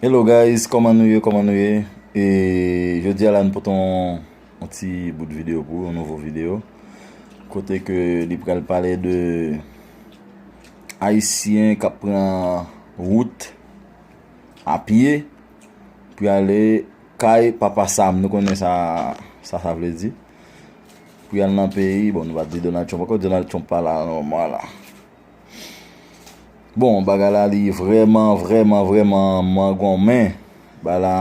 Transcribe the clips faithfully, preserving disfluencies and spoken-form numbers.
Hello guys, kòman nou ye, kòman nou ye? E jodi a la nou pote yon, yon ti bout videyo pou ou, yon nouvo videyo. Kote ke li pral pale de Ayisyen k ap pran wout a pye pou y ale kay Papa Sam. Nou konnen sa, sa, sa vle di. Pou y al nan peyi, bon, nou pa di Donald Trump ankò, Donald Trump pa la nan moman la. Bon, bagay la li vrèman, vrèman, vrèman mangonmen. Bagay la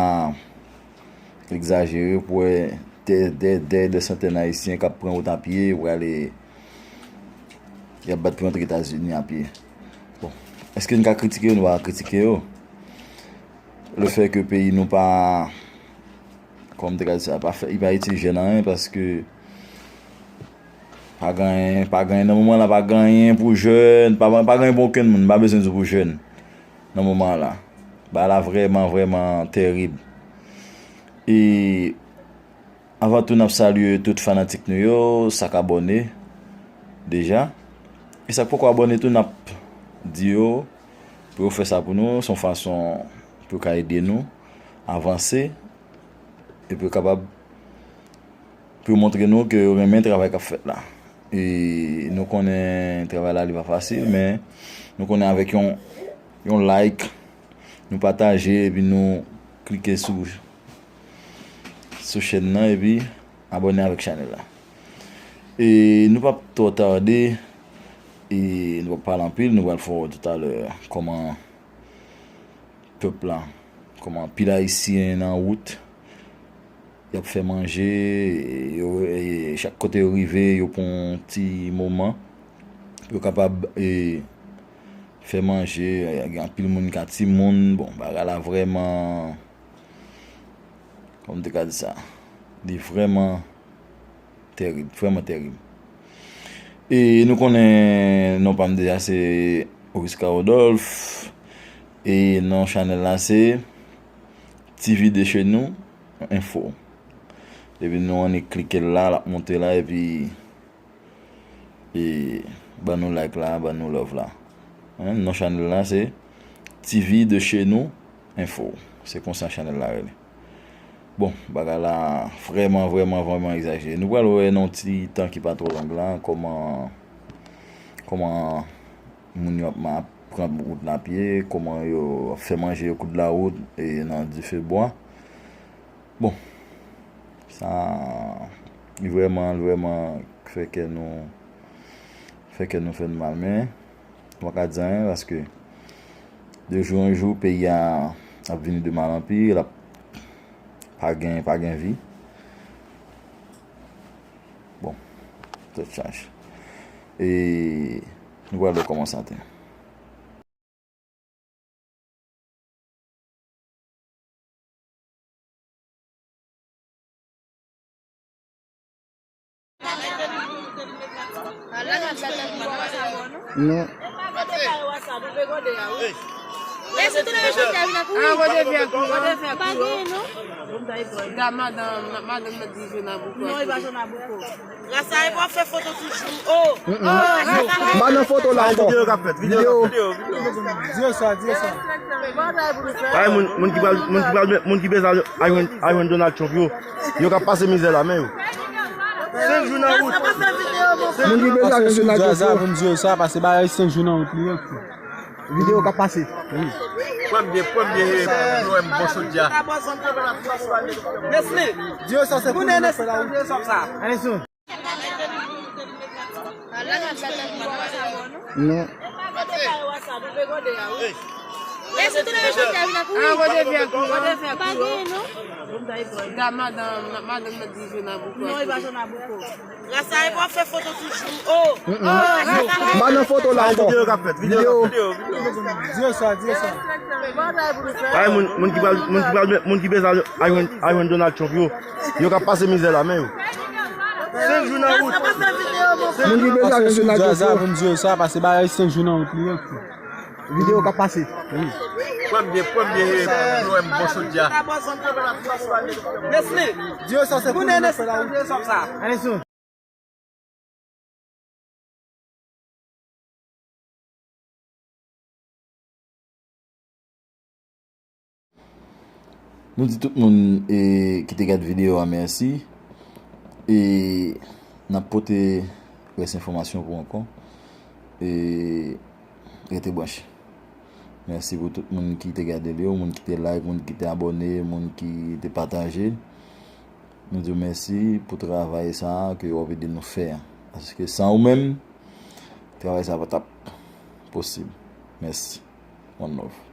egzajere pou wè dè, dè, dè, dè santèn Ayisyen k ap pran wout a pye pou ale, y ap bat pou antre Etazini a pye. Bon, èske n ka kritike yo? Nou pa ka kritike yo. Le fè ke peyi nou pa, kòm te ka di sa, pa fè, li pa itil jèn anyen paske pa gen anyen, pa gen anyen nan moman la, pa gen anyen pou jèn, pa, pa gen anyen pou okenn moun, pa bezwen di pou jèn nan moman la. Bagay la vrèman, vrèman tèrib. E avan tou, n ap salye tout fanatik nou yo, sa k abòne deja. E sa k poko abòne tou, n ap di yo pou yo fè sa pou nou, se yon fason pou yo ka ede nou avanse, epi yo kapab pou yo montre nou ke yo renmen travay k ap fèt la. E nou konnen travay la li pa fasil, men nou konnen avèk yon, yon like, nou pataje, epi nou klike sou, sou chèn nan, epi abòne avèk chanèl la. E nou p ap twò tade, e nou p ap pale anpil, nou pral fè w wè toutalè kòman pèp la, kòman anpil Ayisyen nan wout, y ap fè manje, e yo, e chak kote yo rive, yo pran yon ti moman pou yo kapab, e, fè manje, e, gen anpil moun ki a timoun, bon, bagay la vrèman, kòman m te ka di sa, li vrèman tèrib, vrèman tèrib. E nou konnen non pa m deja se Orisca Rodolphe. E non chanèl la se T V de chez nous info. Epi nou annik klike l la, l ap monte la, epi, e ban nou like la, ban nou love la. Hein, non chanèl la se T V de chez nous info. Se konsa chanèl la rele. Bon, bagay la vrèman, vrèman, vrèman egzajere. Nou pral wè nan yon ti tan ki pa twò long la, kòman, kòman moun yo ap ma-, pran wout la pye, kòman yo ap fè manje yo koud la wout e nan dife bwa. Bon, sa li vrèman, li vrèman fè kè nou, fè kè nou fè n mal, men nou pa ka di anyen paske de jou an jou peyi a ap vini de mal an pi, l ap pa gen, pa gen vi. Bon, tèt chaje. E nou pral wè kòman sa te. Non. Gade madanm, madanm nan di Jona Bouko. Non, e pa Jona Bouko. Rasta e pa fè foto toujou. Oh. Mm-mm. M pa nan foto la ankò. Videyo k ap fèt, videyo k ap fèt. Videyo. Videyo sa, videyo sa. Ay, moun, moun ki pral, moun ki pral, moun ki bezwen al jwenn, al jwenn Donald Trump yo, yo k ap pase mizè la, men yo. Senk jou nan wout. Moun ki bezwen al jwenn Donald Trump yo. Pou m di yo sa, paske bagay senk jou nan wout li ye. Videyo k ap pase. Wi. Premye, premye, premye bon sodya. Nesli. Diyo sa se pou nou fè la wi. Ale sou. Non. Gade madanm, madanm nan di Jona Bouko. Rasta e pa fè foto toujou. Oh. Mm-mm. M pa nan foto la ankò. Videyo k ap fèt, videyo k ap fèt. Videyo. Videyo sa, videyo sa. Ay, moun, moun ki pral, moun ki pral, moun ki bezwen al jwenn, al jwenn Donald Trump yo, yo k ap pase mizè la, men yo. Senk jou nan wout. Moun ki bezwen al jwenn Donald Trump yo. Pou m di yo sa, paske bagay senk jou nan wout li ye. Videyo k ap pase. Wi. Premye, premye, premye bon sodya. Nesli. Diyo sa se pou nou fè la wi. Ale sou. Nou di tout moun e, ki te gade videyo a mèsi. E n ap pote rès enfòmasyon pou ankò. E rete branche. Mèsi pou tout moun ki te gade l yo, moun ki te like, moun ki te abòne, moun ki te pataje. Nou di w mèsi pou travay sa a ke w ap ede nou fè a. Paske san ou menm, travay sa a pa t ap posib. Mèsi. One love.